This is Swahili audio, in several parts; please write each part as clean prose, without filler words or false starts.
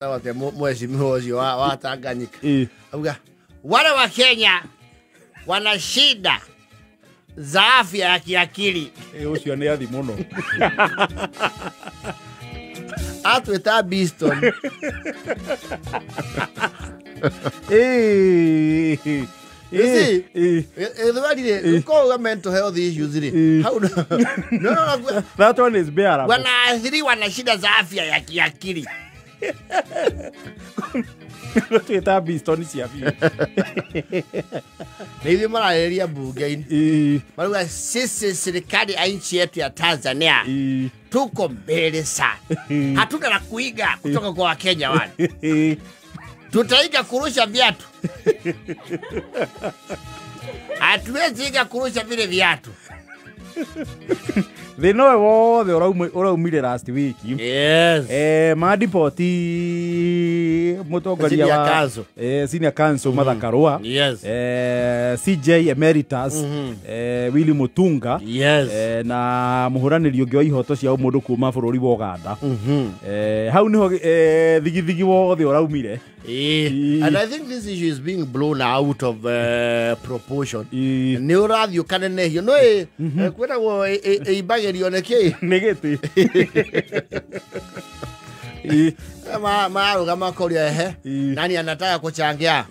Wate mheshimiwa ucio wa Tanganyika. Auga wale wa Kenya wana shida za afya ya kiakili. Ucio ni athi muno. Atwita Biston. You see, the mental health issues. How no, no, no. That one is bearable. Wanaathiriwa na shida za afya ya kiakili. Twita Biston cia biũ. Na ithuĩ mararĩrĩria bunge-inĩ. Marauga sisi serikali ya nchi yetu ya Tanzania tuko mbele sana. Hatuna la kuiga kutoka kwa Wakenya wale. Tutaiga kurusha viatu. Hatuwezi iga kurusha vile viatu. Thĩna ũyũ wothe ũraumire last week. Yes. Madipoti mũtongoria wa senior council Martha Karua. Yes. CJ Emeritus Willy Mutunga. Yes. Na mũhũranĩri ũngĩ wa ihoto cia ũmũndũ kuma bũrũri wa Uganda. Hau niho thigithigi wothe ũraumire. And I think this issue is being blown out of proportion. Nĩ ũrathiĩ ũkanenehio. No kwĩragwo ĩimbagĩrio nĩ kĩ? Nĩ gĩtĩ. Marũgama makoria ehe. Nani anataka kuchangia?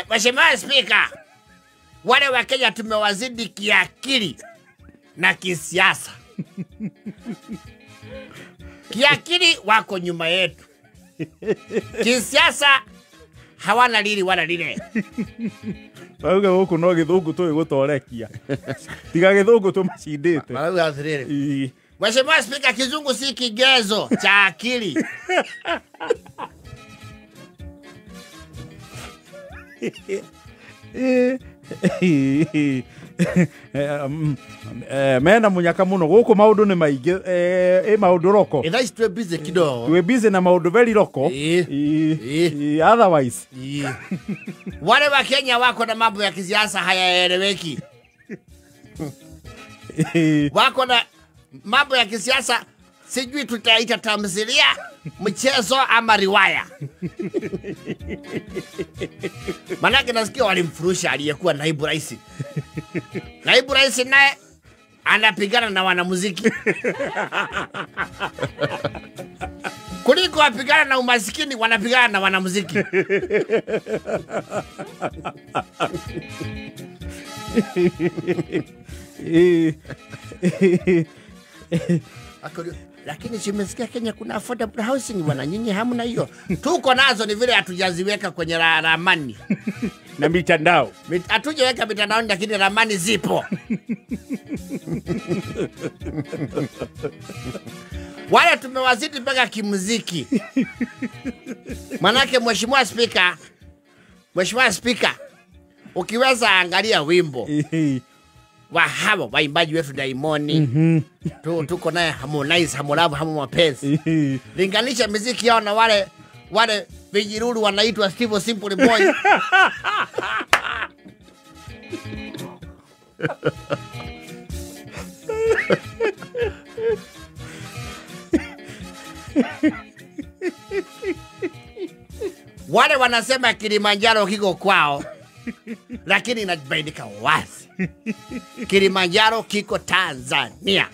Mheshimiwa Speaker, wale wa Kenya tumewazidi kiakili na kisiasa. Kiakili wako nyuma yetu. Kisiasa hawana lili wala lile. Marauga gũkũ no gĩthũngũ tũĩ gũtorekia. Tiga gĩthũngũ tũmacindĩte. Marauga atĩrĩrĩ. Mheshimiwa Speaker, kizungu si kigezo cha akili. Mena munyaka muno gũkũ maũndũ nĩ maingĩ ĩ maũndũ roko. Thaa ici twĩ busy kidogo. Twĩ busy na maũndũ very roko. Otherwise. Wale wa Kenya wako na mambo ya kisiasa hayaeleweki. Wako na mambo ya kisiasa sijui tutaita tamthilia, mchezo ama riwaya. Manake nasikia walimfurusha aliyekuwa naibu rais. Naibu rais naye anapigana na wanamuziki. Kuliko wapigana na umasikini, wanapigana na wanamuziki. Lakini simesikia Kenya kuna affordable housing bwana, nyinyi hamna hiyo. Tuko nazo, ni vile hatujaziweka kwenye ramani na mitandao. Hatujaweka mitandaoni, lakini ramani zipo. Wale tumewazidi mpaka kimuziki. Manake Mheshimiwa Speaker, Mheshimiwa Speaker, ukiweza angalia wimbo wa hawa waimbaji wetu Diamond, tuko naye Harmonize, Harmolove, Harmo Mapenzi. Linganisha muziki yao na wale vijiruru wanaitwa Steve Simple Boy. Wale wanasema Kilimanjaro kiko kwao, lakini inabainika wazi Kilimanjaro kiko Tanzania.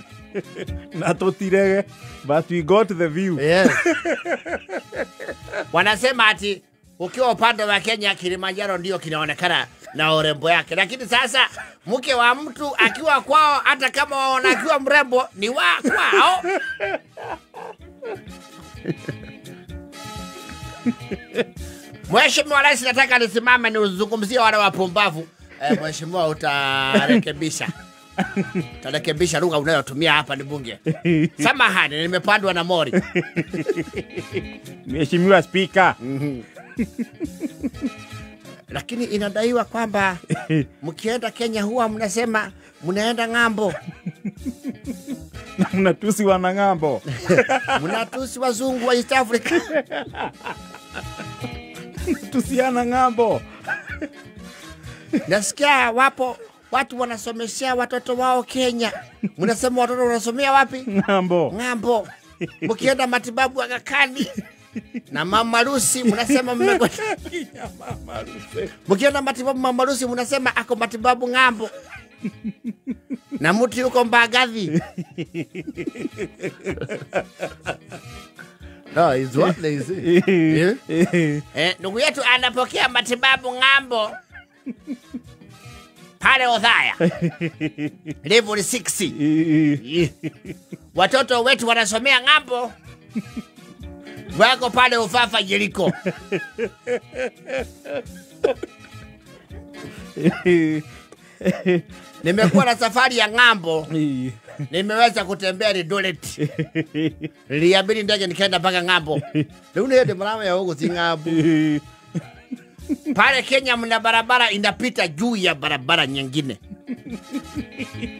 Na tutirege, but we got the view. Yes. Wanasema ati ukiwa upande wa Kenya Kilimanjaro ndio kinaonekana na urembo yake. Lakini sasa mke wa mtu akiwa kwao, hata kama waona akiwa mrembo ni wa kwao. Mheshimiwa Rais, nataka nisimame niuzungumzie wale wapumbavu. Mheshimiwa, utarekebisha. Utarekebisha lugha unayotumia hapa ni bunge. Samahani, nimepandwa na mori. Mheshimiwa Speaker. Lakini inadaiwa kwamba mkienda Kenya huwa mnasema mnaenda ng'ambo. Na mnatusi wana ng'ambo. Mnatusi wazungu wa East Africa. Tusiana ng'ambo. Nasikia wapo watu wanasomeshea watoto wao Kenya. Mnasema watoto wanasomea wapi? Ng'ambo. Ng'ambo. Mkienda matibabu Aga Khan Na mama harusi mnasema mmekwenda mama harusi. Mkienda matibabu mama harusi mnasema ako matibabu ng'ambo. Na mtu yuko Mbagathi. No, is what they say. Yeah? Ndugu yetu anapokea matibabu ng'ambo pale Othaya. Level 6. Watoto wetu wanasomea ng'ambo. Wako pale Ufafa Jeriko. Nimekuwa na safari ya ng'ambo. Nimeweza kutembea Eldoret. Niliabiri ndege nikaenda mpaka ng'ambo. Leo ni mrama ya huko si ng'ambo. Pale Kenya mna barabara inapita juu ya barabara nyingine.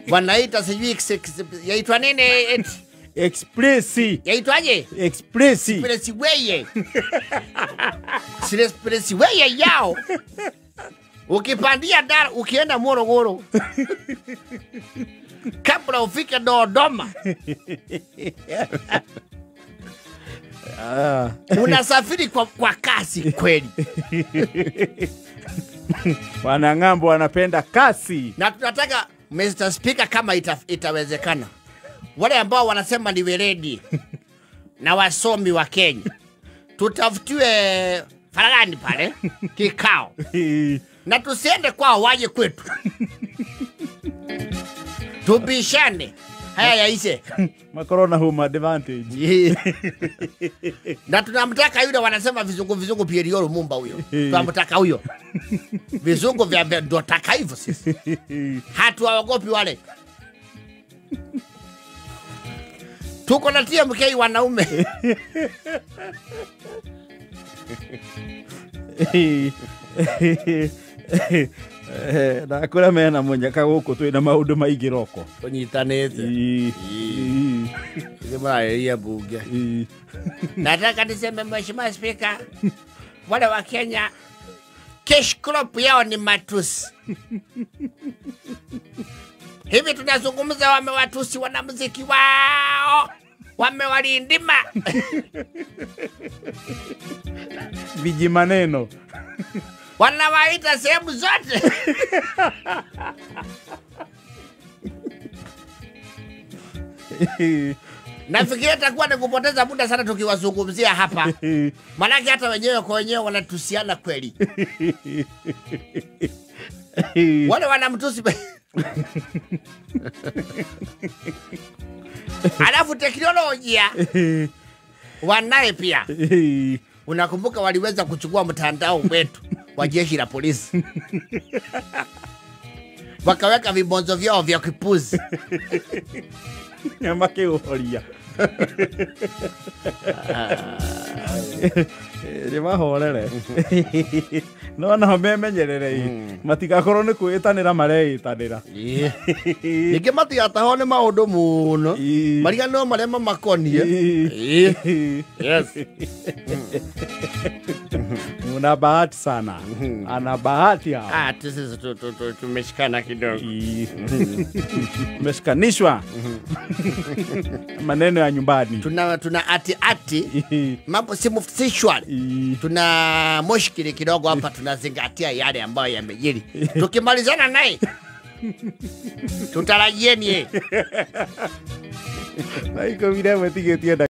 Wanaita sijui yaitwa nini? Express. Yaitwaje? Express. Express way. Express way yao. Ukipandia Dar ukienda Morogoro. Kabla ufike Dodoma. Unasafiri kwa kasi kweli. Wanang'ambo wanapenda kasi. Na tunataka Mr. Speaker, kama itawezekana, wale ambao wanasema ni weledi na wasomi wa Kenya, tutafutiwe faragani pale kikao. Na tusiende kwao, waje kwetu. Tubishane. Haya yaishe. Makorona home advantage. Na tunamtaka yule wanasema vizungu Pierre Lumumba huyo. Tunamtaka huyo. Vizungu vya ndio taka hivyo sisi. Hatuwaogopi wale. Tuko na TMK wanaume. Na kura mena munyaka guku twina maundu maingi roko tunyitanite. Ile bunge. Nataka niseme Mheshimiwa Speaker, wale wa Kenya cash crop yao ni matusi. Hivi tunazungumza wamewatusi wanamuziki wao, wamewalindima. Vijimaneno. Wanawaita sehemu zote. Nafikiria itakuwa ni kupoteza muda sana tukiwazungumzia hapa. Maanake hata wenyewe kwa wenyewe wanatusiana kweli. Wale wanamtusi. Alafu teknolojia wanaye pia. Unakumbuka waliweza kuchukua mtandao wetu wa jeshi la polisi. Wakaweka vibonzo vyao vya kipuzi. Nyamake uhoria. Ni mahorere. No na memenyerere. Matigakorwo ni kwitanira mareitanira. Ningi matigatahwo ni maundu muno. Maria no maria mamakonie. Yes. Una bahati sana. Ana bahati hao. Ah, sisi tumeshikana kidogo. Tumeshikanishwa. Maneno ya nyumbani. Tuna ati mambo si shwari. Tuna mushkili kidogo hapa, tunazingatia yale ambayo yamejiri. Tukimalizana naye tutarajieni yeye. Na iko vile mtigetia.